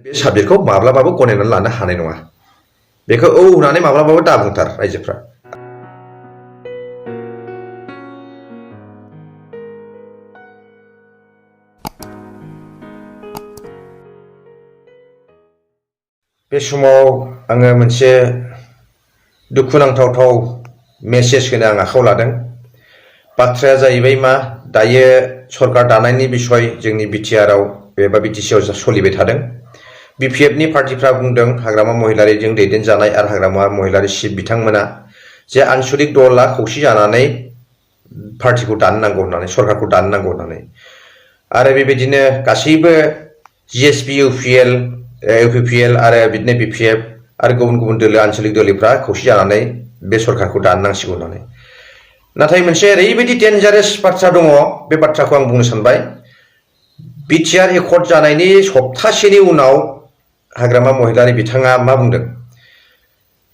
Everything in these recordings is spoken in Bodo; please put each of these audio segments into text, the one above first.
बे साबजेक्टखौ माब्लाबाबो गनायनानै लानो हानाय नङा बेखौ औ होननानै माब्लाबाबो दाबुंथार रायजोफ्रा बे समाव आङो मोनसे दुखुनांथाव मेसेज होनो आं आखायाव लादों बाथ्राया जाहैबाय मा दायो सरकार दानायनि बिसय जोंनि बिटिआरआव एबा बिटिसिआव सोलिबाय थादों BPF नि पार्टीफ्रा बुंदों हाग्रामा महिलारिजों दैदेनजानाय आरो हाग्रामा महिलारि सिफ बिथांमोना जे आनसलिक दलआ खौसे जानानै पार्टीखौ दानो नांगौ होननानै सरकारखौ दानो नांगौ होननानै आरो बेबायदिनो गासैबो GSP UPPL आरो बिदिनो BPF आरो गुबुन गुबुन दोलो आनसलिक दोलोफ्रा खौसे जानानै बे सरकारखौ दानो नांसिगौ होननानै नाथाय मोनसे ओरैबायदि डेन्जारास बाथ्रा दङ बे बाथ्राखौ आं बुंनो सानबाय बिटिआर एकर्ड जानायनि सप्तासेनि उनाव हाग्रामा महिलारि बिथाङा मा बुंदों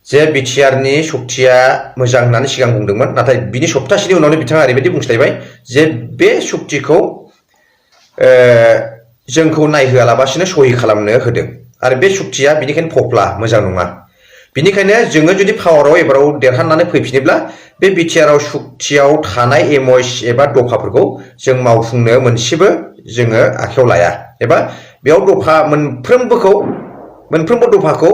जे बिटिआरनि सक्तिया मोजां होननानै सिगां बुंदोंमोन नाथाय बिनि सप्तासेनि उनावनो बिथाङा ओरैबायदि बुंस्लायबाय जे बे सक्तिखौ जोंखौ नायहोआलाबासिनो सहि खालामनो होदों आरो बे सक्तिया बिनिखायनो फफ्ला मोजां नङा बिनिखायनो जोङो जुदि पावाराव एबाराव देरहानानै फैफिनोब्ला बे बिटिआरआव सक्तियाव थानाय एमओएस एबा दफाफोरखौ जों मावफुंनो मोनसेबो जोङो आखायाव लाया एबा बेयाव दफा मोनफ्रोमबो दफाखौ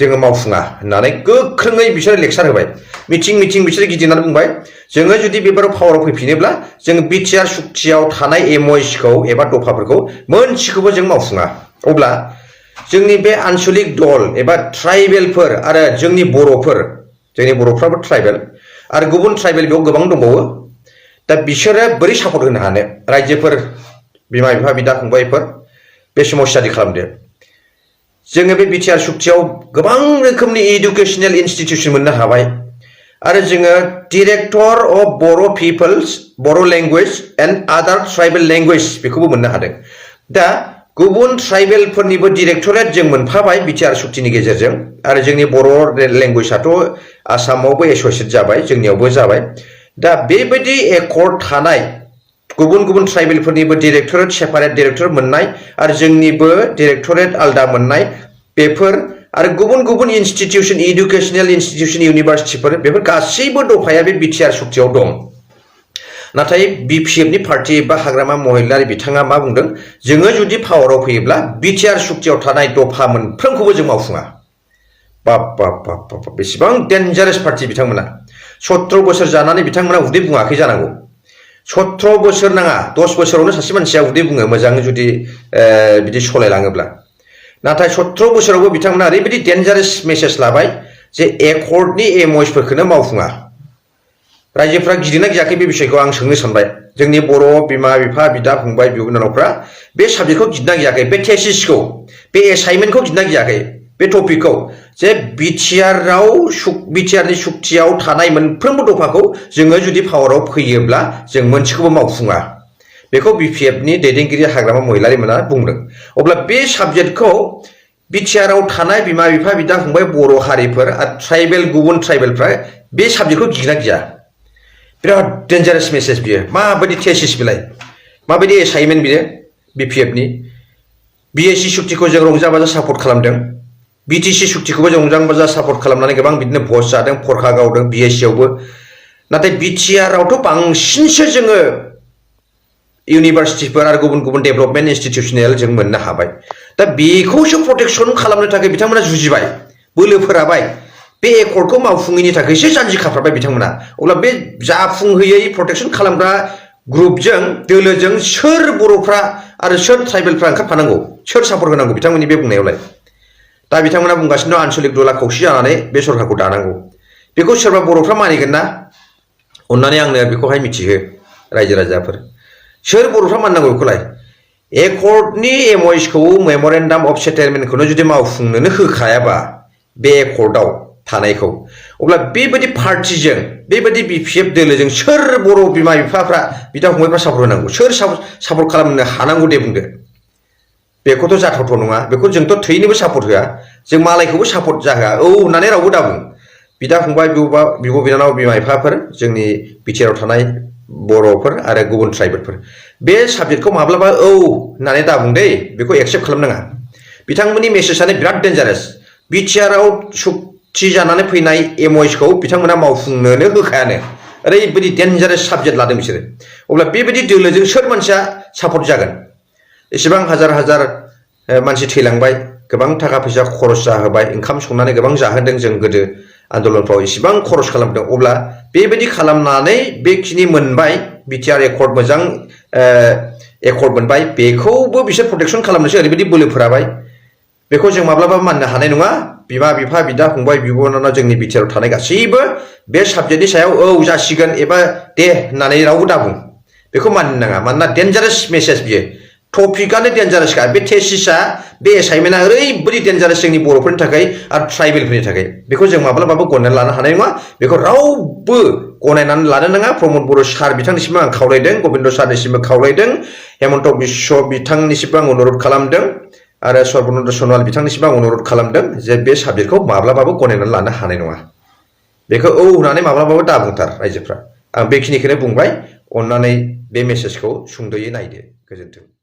जोङो मावफुङा होननानै गोख्रोङै बिसोर लेक्सार होबाय मिटिं बिसोर गिदिंनानै बुंबाय जोङो जुदि बेबाराव पावाराव फैफिनोब्ला जों बिटिआर सक्तियाव थानाय एमओएसखौ एबा दफाफोरखौ मोनसेखौबो जों मावफुङा अब्ला जोंनि बे आनसलिक दल एबा ट्राइबेलफोर आरो जोंनि बर'फ्राबो ट्राइबेल आरो गुबुन ट्राइबेल बेयाव गोबां दंबावो दा बिसोरो बोरै सापर्ट होनो हानो रायजोफोर बिमा बिफा बिदा फंबायफोर बे समाव स्टाडि खालामदो जोङो बे बिटिआर सक्तियाव गोबां रोखोमनि एडुकेशनेल इनस्टिट्यूशन मोननो हाबाय आरो जोङो director of Boro' language and other tribal language बेखौबो मोननो हादों दा गुबुन ट्राइबेलफोरनिबो डाइरेक्टरेट जों मोनफाबाय बिटिआर सक्तिनि गेजेरजों आरो जोंनि बर' लैंग्वेजआथ' आसामावबो एसोसिएट जाबाय जोंनियावबो जाबाय दा बेबायदि एकर्ड थानाय गुबुन ट्राइबेलफोरनिबो डाइरेक्टरेट सेपारेट डाइरेक्टरेट मोननाय आरो जोंनिबो डाइरेक्टरेट आलदा मोननाय बेफोर आरो गुबुन इनस्टिट्यूशन एडुकेशनल इनस्टिट्यूशन यूनिवर्सिटीफोर बेफोर गासैबो दफाया बे बिटिआर सक्तियाव दं नाथाय BPF नि पार्टी बा हाग्रामा महिलारि बिथाङा मा बुंदों जोङो जुदि पावाराव फैयोब्ला बिटिआर सक्तियाव थानाय दफा मोनफ्रोमखौबो जों मावफुङा बाप बेसेबां डेन्जारास पार्टी बिथांमोना 17 बोसोर जानानै बिथांमोना उदै बुङाखै जानांगौ 17 बोसोर नाङा 10 बोसोरावनो सासे मानसिया उदै बुङो मोजाङै जुदि बिदि सलायलाङोब्ला नाथाय 17 बोसोरावबो बिथांमोना ओरैबायदि डेन्जारास मेसेज लाबाय जे एकर्डनि एमओएसफोरखौनो मावफुङा रायजोफ्रा गिदिंना गियाखै बे बिषयखौ आं सोंनो सानबाय जोंनि बर' बिमा बिफा बिदा फंबाय बिब' बिनानावफ्रा बे साबजेक्टखौ गिदिंना गियाखै बे थेसिसखौ बे एसाइनमेन्टखौ गिदिंना गियाखै बे टपिकखौ जे बिटिआरनि सक्तियाव थानाय मोनफ्रोमबो दफाखौ जोङो जुदि पावाराव फैयोब्ला जों मोनसेखौबो मावफुङा बेखौ BPF नि दैदेनगिरि हाग्रामा महिलारि मोना बुंदों अब्ला बे साबजेक्टखौ बिटिआरआव थानाय बिमा बिफा बिदा फंबाय बर' हारिफोर आरो गुबुन ट्राइबेलफ्रा बे साबजेक्टखौ गिदिंना गिया बिराद डेन्जारास मेसेज बियो माबायदि थेसिस बिलाय माबायदि एसाइनमेन्ट बियो BPF नि BSc सक्तिखौ जों रंजा बाजा सापर्ट खालामदों BTC सक्तिखौबो जों रंजा बाजा सापर्ट खालामनानै गोबां बिदिनो भट जादों फरखा गावदों BSc आवबो नाथाय बिटिआरआवथ' बांसिनसो जोङो इउनिभार्सिटीफोर आरो गुबुन डेभलपमेन्ट इनस्टिट्यूशनेल जों मोननो हाबाय दा बेखौसो प्रटेक्शन खालामनो थाखाय बिथांमोना जुजिबाय बोलोफोराबाय बे एकर्डखौ मावफुङैनि थाखायसो जानजि खाफ्राबाय बिथांमोना अब्ला बे जाफुंहैयै प्रटेक्शन खालामग्रा ग्रुपजों दोलोजों सोर बर'फ्रा आरो सोर ट्राइबेलफ्रा ओंखारफानांगौ सोर सापर्ट होनांगौ बिथांमोननि बे बुंनायावलाय दा बिथांमोना बुंगासिनो दं आनसलिक दलआ खौसे जानानै बे सरकारखौ दानांगौ बेखौ सोरबा बर'फ्रा मानिगोन ना अन्नानै आंनो बेखौहाय मिथिहो रायजो राजाफोर सोर बर'फ्रा मानिनांगौ बेखौलाय एकर्डनि एमओएसखौ मेमोरेन्डाम अफ सेटेलमेन्टखौनो जुदि मावफुंनोनो होखायाबा बे एकर्डआव थानायखौ अब्ला बेबायदि पार्टीजों बेबायदि BPF दोलोजों सोर बर' बिमा बिफाफ्रा बिदा फंबायफ्रा सापर्ट होनांगौ सोर सापर्ट खालामनो हानांगौ दे बुंदो बेखौथ' जाथावथाव नङा बेखौ जोंथ' थैनोबो सापर्ट होआ जों मालायखौबो सापर्ट जाहोआ औ होननानै रावबो दाबुं बिदा फंबाय बिब' बिनानाव बिमा बिफाफोर जोंनि बिटिआरआव थानाय बर'फोर आरो गुबुन ट्राइबेलफोर बे साबजेक्टखौ माब्लाबा औ होननानै दाबुं दे बेखौ एक्सेप्ट खालामनाङा बिथांमोननि मेसेजआनो बिराद डेन्जारास बिटिआरआव सुक्ति जानानै फैनाय एमओएसखौ बिथांमोना मावफुंनोनो होखायानो ओरैबायदि डेन्जारास साबजेक्ट लादों बिसोरो अब्ला बेबायदि दोलोजों सोर मानसिया सापर्ट जागोन एसेबां हाजार हाजार मानसि थैलांबाय गोबां थाखा फैसा खरस जाहोबाय ओंखाम संनानै गोबां जाहोदों जों गोदो आन्दोलनफ्राव इसेबां खरस खालामदों अब्ला बेबायदि खालामनानै बेखिनि मोनबाय बिटिआर एकर्ड मोजां एकर्ड मोनबाय बेखौबो बिसोर प्रटेक्शन खालामनोसो ओरैबायदि बोलो फोराबाय बेखौ जों माब्लाबा माननो हानाय नङा बिमा बिफा बिदा फंबाय बिब' बिनानाव जोंनि बिटिआरआव थानाय गासैबो बे साबजेक्टनि सायाव औ जासिगोन एबा दे होननानै रावबो दाबुं बेखौ मानिनो नाङा मानोना डेन्जारास मेसेज बियो टपिकआनो डेन्जारासखा बे थेसिसआ बे एसाइनमेन्टआ ओरैबायदि डेन्जारास जोंनि बर'फोरनि थाखाय आरो ट्राइबेलफोरनि थाखाय बेखौ जों माब्लाबाबो गनायनानै लानो हानाय नङा बेखौ रावबो गनायनानै लानो नाङा प्रमद बर' सार बिथांनिसिमबो आं खावलायदों गबिन्द सारनिसिमबो खावलायदों हेमन्त बिश्व बिथांनिसिमबो आं अनुरद खालामदों आरो सर्बनन्द सनवाल बिथांनिसिमबो आं अनुरद खालामदों जे बे साबजेक्टखौ माब्लाबाबो गनायनानै लानो हानाय नङा बेखौ औ होननानै माब्लाबाबो दाबुंथार रायजोफ्रा आं बेखिनिखौनो बुंबाय अन्नानै बे मेसेजखौ सुंद'यै नायदो गोजोन्थों